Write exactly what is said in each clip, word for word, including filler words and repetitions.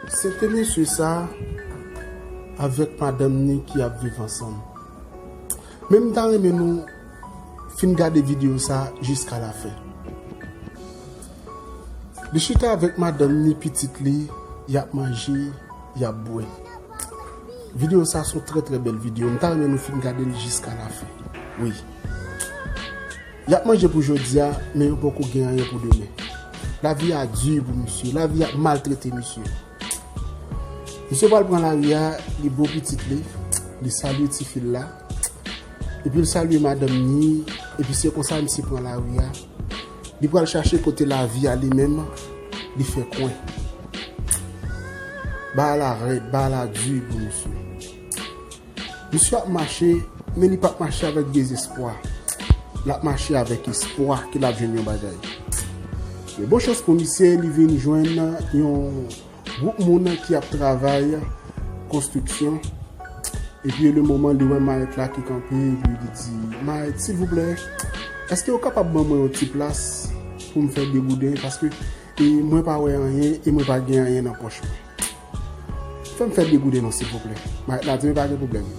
Se te mesye sa avèk madanm ni ki ap viv ansanm. Men m ta renmen nou fin gade videyo sa jiska lafen. Li chita avèk madanm ni, pitit li, y ap manje, y ap bwè. Videyo sa se yon trè trè bèl videyo. M ta renmen nou fin gade l jiska lafen. Wi. Y ap manje pou jodi a, men yo poko gen anyen pou demen. Lavi a di pou misye, lavi a maltrete misye. Misye pral pran lari a, li bo pitit li, li salye tifi l la, epi l salye madanm ni, epi se konsa misye pran lari a. Li pral chache kote lavi a li menm, li fè kwen. Bagay la rèd, bagay la di pou misye. Misye ap mache, men li p ap mache avèk dezespwa. L ap mache avèk espwa ke l ap jwenn yon bagay. Men bon chans pou misye, li vin jwenn yon gwoup moun ki ap travay konstriksyon. Epi le moman li wè mayèt la ki kanpe, epi li di, "Mayèt, silvouplè, èske w kapab ban mwen yon ti plas pou m fè degouden? Paske, e, mwen pa wè anyen, e mwen pa gen anyen nan pòch mwen. Fè m fè degouden non, silvouplè." Mayèt la di, "Men pa gen pwoblèm.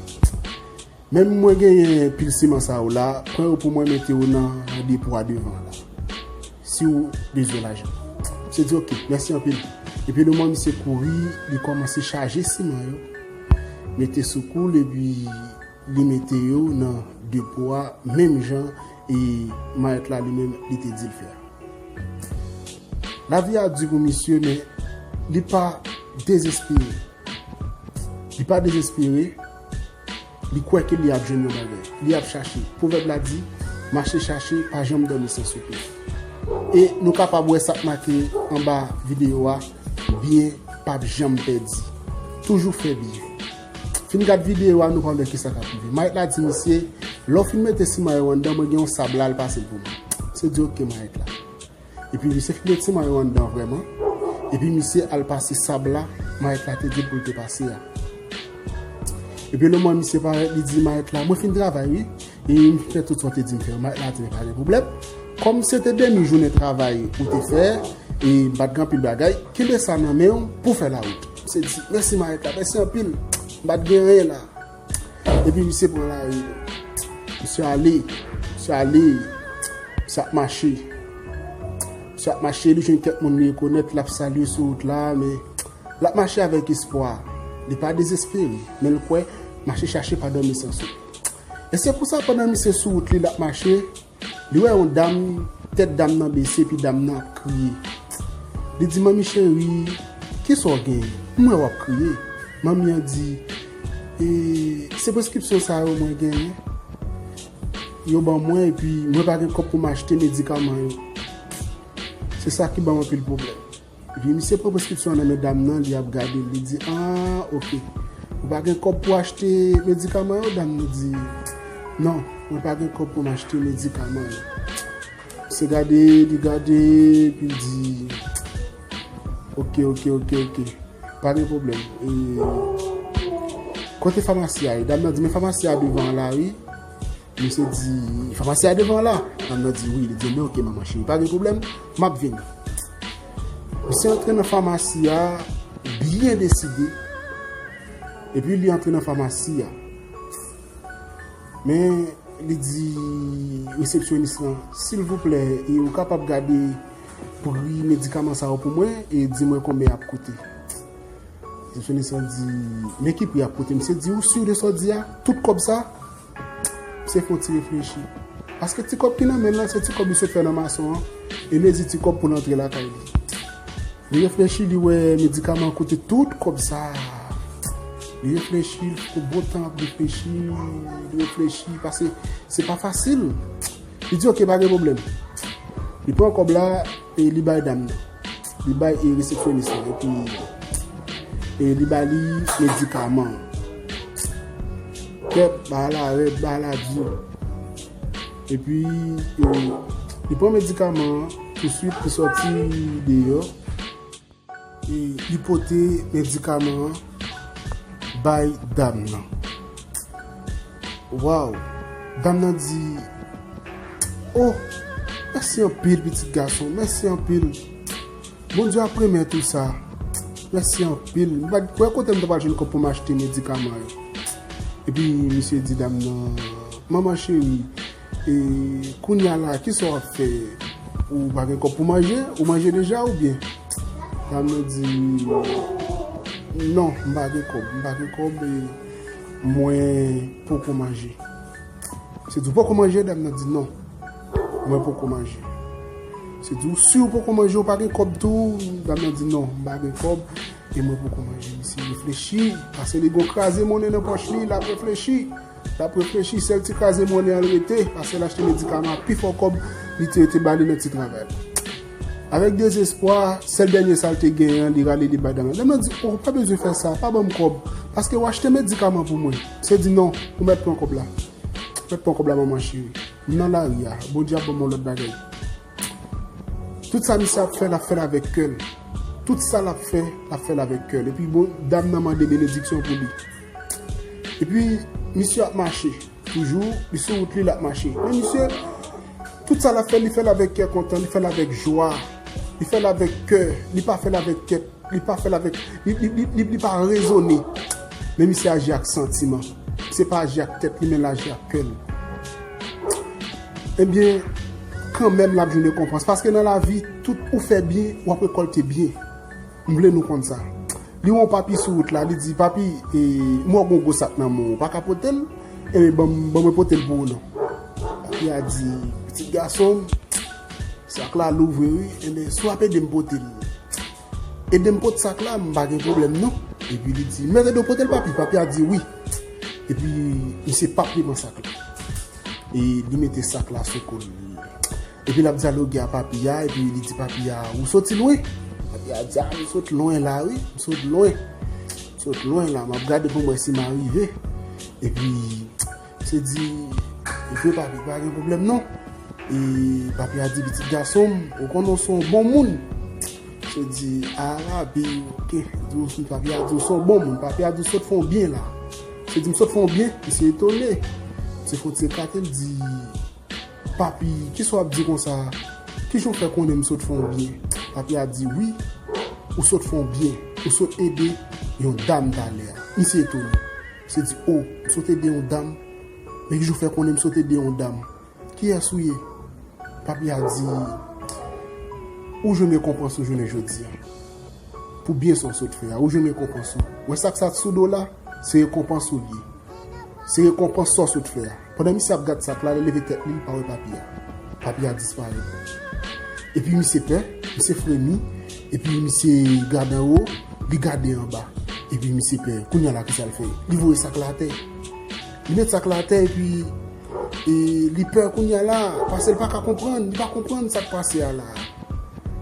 Menm mwen genyen pil siman sa yo la, pran yo pou mwen, mete yo nan depo a devan la. Si w bezwen lajan." Misye di, "Ok, mèsi anpil." Epi le moman misye kouri, li kòmanse chaje siman yo, mete sou kou l, epi li mete yo nan depo a, menm jan e mayèt la li menm li te di l fè a. Lavi a di pou misye, men li pa dezespere. Li pa dezespere. Li kwè ke li ap jwenn yon bagay. Li ap chache. Pwovèb la di, "Mache chache, pa janm dòmi san soupe." E nou kapab wè sa k make anba videyo a, byen p ap janm pèdi. Toujou fè byen. Fin gad videyo a, nou pral wè kisa k ap rive. Mayèt la di misye, "Lè w fin mete siman yo anndan, mwen gen yon sab la, al pase l pou mwen." Misye di, "Ok, mayèt la." Epi misye fin met siman yo anndan vrèman. Epi misye al pase sab la, mayèt la te di l pou l te pase a. Epi le moman misye parèt, li di, "Mayèt la, mwen fin travay, wi. E m fè tout sa w te di m fè yo." Mayèt la di, "Men pa gen pwoblèm. Kòm se te demi jounen travay ou te fè, e m pa t gen anpil bagay, kenbe sa nan men w pou w fè lawout." Misye di, "Mèsi, mayèt la, mèsi anpil. M pa t gen anyen la." Epi misye pran lari. Misye ale, misye ale, misye ap mache. Misye ap mache, li jwenn kèk moun li rekonèt, l ap salye sou wout la, men l ap mache avèk espwa. Li pa dezespere, men l kwè, mache chache pa dòmi san soupe. E se pou sa, pandan misye sou wout li, l ap mache, li wè yon dam, tèt dam nan bese, epi dam nan ap kriye. Li di, "Manmi cheri, kisa w genyen? M wè w ap kriye." Manmi an di, "E, se preskripsyon sa yo mwen genyen. Yo ban mwen, epi mwen pa gen kòb pou m achte medikaman yo. Se sa ki ban m anpil pwoblèm." Epi misye pran preskripsyon an nan men dam nan, li ap gade l, li di, "Ah, ok. Ou pa gen kòb pou achte medikaman yo?" Dam nan di, "Non, mwen pa gen kòb pou m achte medikaman yo." Misye gade, li gade, epi l di, "Ok, ok, ok, ok. Pa gen pwoblèm. E, kote famasi a ye?" Dam nan di, "Men famasi a devan an la, wi." Misye di, "Famasi a devan la?" Dam nan di, "Wi." Li di, "Ebyen, ok, manman cheri, pa gen pwoblèm, m ap vini." Misye antre nan famasi a, byen deside. Epi li antre nan famasi a. Men, li di resepsyonis lan, "Silvouplè, e ou kapab gade pri medikaman sa yo pou mwen e di mwen konbyen y ap koute?" Resepsyonis lan di, "Men ki pri y ap koute?" Misye di, "Ou si de sa w di a? Tout kòb sa?" Misye fè yon ti reflechi. Paske ti kòb ki nan men l lan, se ti kòb li sot fè nan mason an. E li di ti kòb pou l antre lakay li. Li reflechi, li wè medikaman koute tout kòb sa. Li reflechi, li fè bon tan ap reflechi, li reflechi, paske se pa fasil. Li di, "Ok, pa gen pwoblèm." Li pran kòb la, e li bay dam nan. Li bay, e, resepsyonis lan, epi, e, li ba li medikaman. Kèt, bagay la rèd, bagay la di. Epi, e, li pran medikaman an, touswit, li sòti deyò. E, li pote medikaman an bay dam nan. Waw! Dam nan di, "Oh, mèsi anpil, pitit gason, mèsi anpil. Bondye ap remèt ou sa." Mèsi anpil. M pa t kwè kote m ta pral jwenn kòb pou m achte medikaman yo. Epi misye di dam nan, manman cheri, e kounye a la, kisa w ap fè? Ou pa gen kòb pou manje? Ou manje deja oubyen? Dam nan di, non, m pa gen kòb, m pa gen kòb, e mwen poko manje. Se di w poko manje? Dam nan di non, mwen poko manje. Se di w si w poko manje, ou pa gen kòb tou? Dam nan di non, m pa gen kòb e mwen poko manje. Misye reflechi, pase li gon kraze monnen nan pòch li, l ap reflechi. L ap reflechi, sèl ti kraze monnen an l rete, pase l achte medikaman a pi fò kòb li te rete ba li nan ti travay la. Avèk dezespwa, sèl dènye sa l te genyen an, li rale li bay dam nan. Dam nan di, oh, pa bezwen fè sa, pa ban m kòb, paske w achte medikaman pou mwen. Misye di non, ou mèt pran kòb la. Ou mèt pran kòb la, manman cheri. M nan lari a, Bondye ap ban m yon lòt bagay. Tout sa misye ap fè, l ap fè l avèk kè l. Tout sa l ap fè, l ap fè l avèk kè l. Epi bon, dam nan mande benediksyon pou li. Epi misye ap mache. Toujou, li sou wout li, l ap mache. Men misye, tout sa l ap fè, li fè l avèk kè kontan, li fè l avèk jwa, li fè l avèk kè, li pa fè l avèk tèt, li pa fè l avèk, li, li, li, li, li pa rezone. Men misye aji ak santiman. Misye pa aji ak tèt li, men l aji ak kè l. Ebyen, kanmenm l ap jwenn rekonpans. Paske nan lavi, tout ou fè byen, w ap rekòlte byen. M vle nou konn sa. Li wè yon papi sou wout la, li di, papi, e, m wè w gen yon gwo sak nan men w, ou pa ka pote l? Ebyen, ban m, ban mwen pote l pou ou non. Papi a di, pitit gason m, sak la lou vre wi, ebyen, si w ap ede m pote l, ede m pote sak la, m pa gen pwoblèm non. Epi li di, m mèt ede w pote l, papi? Papi a di wi. Epi misye p ap pran sak la. E li mete sak la sou kò l. Epi l ap dyaloge a papi a, epi li di papi a, ou soti lwen? Papi a di, a, m sot lwen la wi, m sot lwen. M sot lwen la, m ap gade pou m wè si m a rive. Epi misye di, vre papi, pa gen pwoblèm non. E papi a di, pitit gason m, ou konnen w se yon bon moun. Misye di, a, papi, oke. Di w, papi a di w se yon bon moun. Papi a di w sot fè yon byen la. Misye di, m sot fè yon byen? Misye etone. Misye fè yon ti ekate, l di, papi, kisa w ap di konsa? Kijan w fè konnen m sot fè yon byen? Papi a di, wi, ou sot fè yon byen. Ou sot ede yon dam talè a. Misye etone. Misye di, o, m sot ede yon dam? Men kijan w fè konnen m sot ede yon dam? Kiyès ou ye? Papi a di, ou jwenn rekonpans ou jounen jodi a. Pou byen sa w sot fè a, ou jwenn rekonpans ou. Wè sak sa sou do w la, se rekonpans ou l ye. Se rekonpans sa w sot fè a. Pandan misye ap gad sak la, li leve tèt li, li pa wè papi a. Papi a disparèt. Epi misye pè, misye fremi, epi misye gade anwo, li gade anba. Epi misye pè. Kounye a la, kisa l fè? Li voye sak la atè. Li met sak la atè, epi e li pè kounye a la, paske l pa ka konprann, li pa konprann sa k pase a la.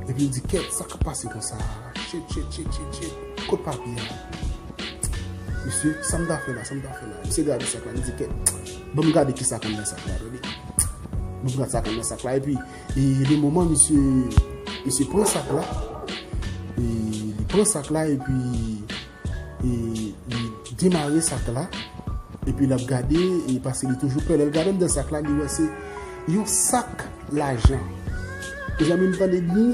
Epi l di, kèt, sa k ap pase konsa? Shit, shit, shit, shit, shit. Kot papi a? Mesye, sa m ta fè la, sa m ta fè la? Misye gade sak la, li di, kèt, ban m gade kisa k anndan sak la, tande. Ban m gade sa k anndan sak la, epi, e, de moman, misye, misye pran sak la, e, li pran sak la, epi, e, li demare sak la, epi l ap gade, e, paske li toujou pè. Lè l gade anndan sak la, li wè se yon sak lajan. Mezanmi, m tande di,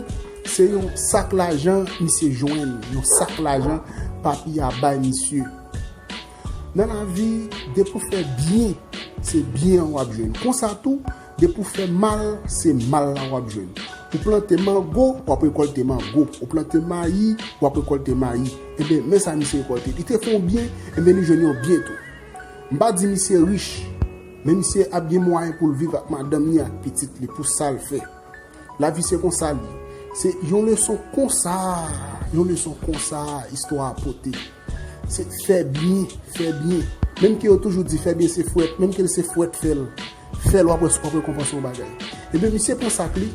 se yon sak lajan misye jwenn, yon sak lajan papi a bay misye. Nan lavi, depi w fè byen, se byen an w ap jwenn. Konsa tou, depi w fè mal, se mal la w ap jwenn. Ou plante mango, w ap rekòlte mango. Ou plante mayi, w ap rekòlte mayi. Ebyen, men sa misye rekòlte. Li te fè yon byen, ebyen, li jwenn yon byen tou. M pa di misye rich, men misye ap gen mwayen pou l viv ak madanm li, ak pitit li, pou sa l fè. Lavi se konsa l ye. Se yon leson konsa, yon leson konsa istwa a pote. Se fè byen, fè byen. Menm ke yo toujou di fè byen se fwèt, menm ke l se fwèt fè l, fè l w ap wè si w p ap rekonpanse yon bagay. Ebyen, misye pran sak li,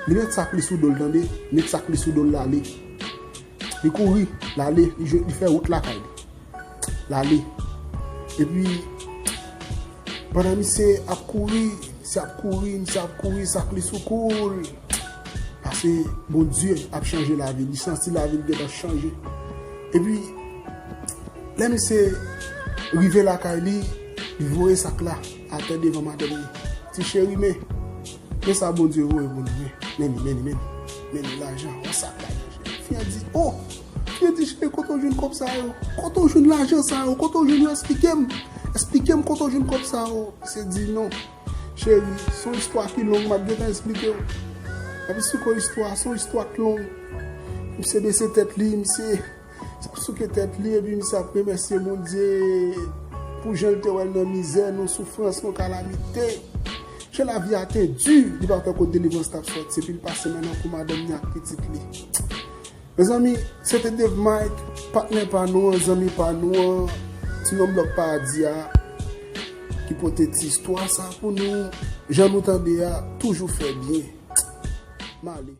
li met sak li sou do l, tande, met sak li sou do l, l ale. Li kouri, l ale, li jwe, li fè wout lakay li. L ale. Epi, pandan misye ap kouri, misye ap kouri, misye ap kouri, sak li sou kou l. Paske Bondye ap chanje lavi l, li santi lavi l gentan chanje. Epi, lè misye rive lakay li, li voye sak la atè devan madanm li. Ti cheri, men, men sa Bondye voye pou nou, men, men li, men li, men li, men li lajan, yon sak lajan. Fi a di, o! Misye di, cheri, kote w jwenn kòb sa yo? Kote w jwenn lajan sa yo? Kote w jwenn yo? Esplike m. Esplike m kote w jwenn kòb sa yo. Misye di, non. Cheri, se yon istwa ki long, m ap gentan esplike w. M ap esplike w istwa, se yon istwa ki long. Misye bese tèt li, misye ap souke tèt li, epi misye ap remèsye Bondye pou jan l te wè l nan mizè, nan soufrans, nan kalamite. Jan lavi a te di, li pa t wè kot delivrans t ap sòti, epi l pase men nan kou madanm ni ak pitit li. Mezanmi, se te Dave Mike, patnè pa nou an, zanmi pa nou an, Ti Nonm Blòk Padi a, ki pote ti istwa sa pou nou. Jan nou tande a, toujou fè byen. M ale.